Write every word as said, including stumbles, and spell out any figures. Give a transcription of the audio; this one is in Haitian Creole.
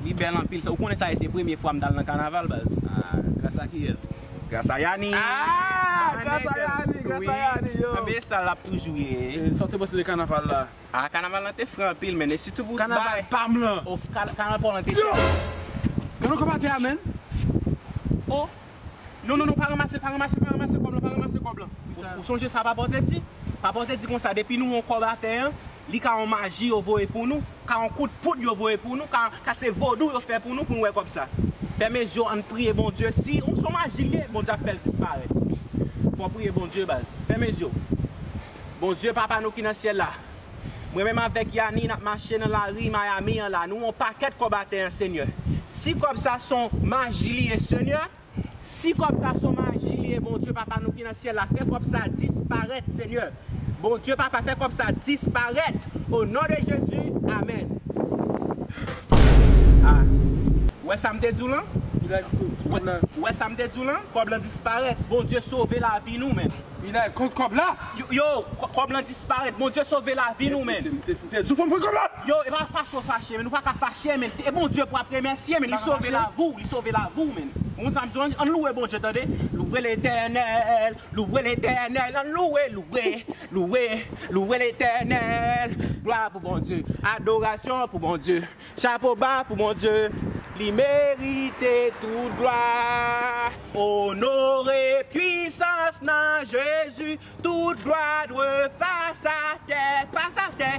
Li bèl anpil. Sa, ou konnen sa, se te premye fwa m t al nan kanaval, baz. Ah, gras a kiyès? Gras a Yani. Ah, gras a Yani, gras a Yani, yo. Anben, sa l ap toujou ye. Eh, sa w te panse de kanaval la? Ah, kanaval lan te fre anpil, men. E sitou pou kanaval pa m lan. Kanaval pa w lan te fre. Yo! Gade kòb atè a, men. Oh. Non, non, non, pa ranmase, pa ranmase, pa ranmase kòb lan, pa ranmase kòb lan. Ou, ou sonje sa papa w te di? Papa w te di konsa, depi nou wè yon kòb atè an, li ka yon maji yo voye pou nou, ka yon kout poud yo voye pou nou, ka, ka se vodou yo fè pou nou, pou nou wè kòb sa. Fèmen zye w, ann priye Bondye. Si ou se yon maji li ye, Bondye ap fè l disparèt. Fò w priye Bondye, baz. Fèmen zye w. Bondye, Papa nou ki nan syèl la, mwen menm avèk Yani, n ap mache nan lari Miami an la. Nou wè yon pakèt kòb atè an, Senyè. Si kòb sa se yon maji li ye, Senyè, Si kòb sa se yon maji li ye, Bondye Papa nou ki nan syèl la, fè kòb sa disparèt, Senyè. Bondye Papa, fè kòb sa disparèt. O non de Jezi, amèn. Ah. Ou wè sa m te di w lan? Ou wè, ou wè sa m te di w lan? Kòb lan disparèt. Bondye sove lavi nou, men. Binay, kòb la? Yo, yo, kò- kòb lan disparèt. Bondye sove lavi nou, men. M te, m te di w fò m pran kòb la. Yo, e pa fache w fache, men. Nou pa ka fache, men. E Bondye pou ap remèsye, men. Li sove lavi w, li sove lavi w, men. Ou konn sa m di w, ann louwe Bondye, tande. Louwe Letènèl, louwe Letènèl, ann louwe, louwe, louwe, louwe Letènèl. Glwa pou Bondye, adorasyon pou Bondye. Chapo ba pou Bondye, li merite tout glwa. Onore, pwisans nan Jezi, tout glwa dwe fas atè, fas atè.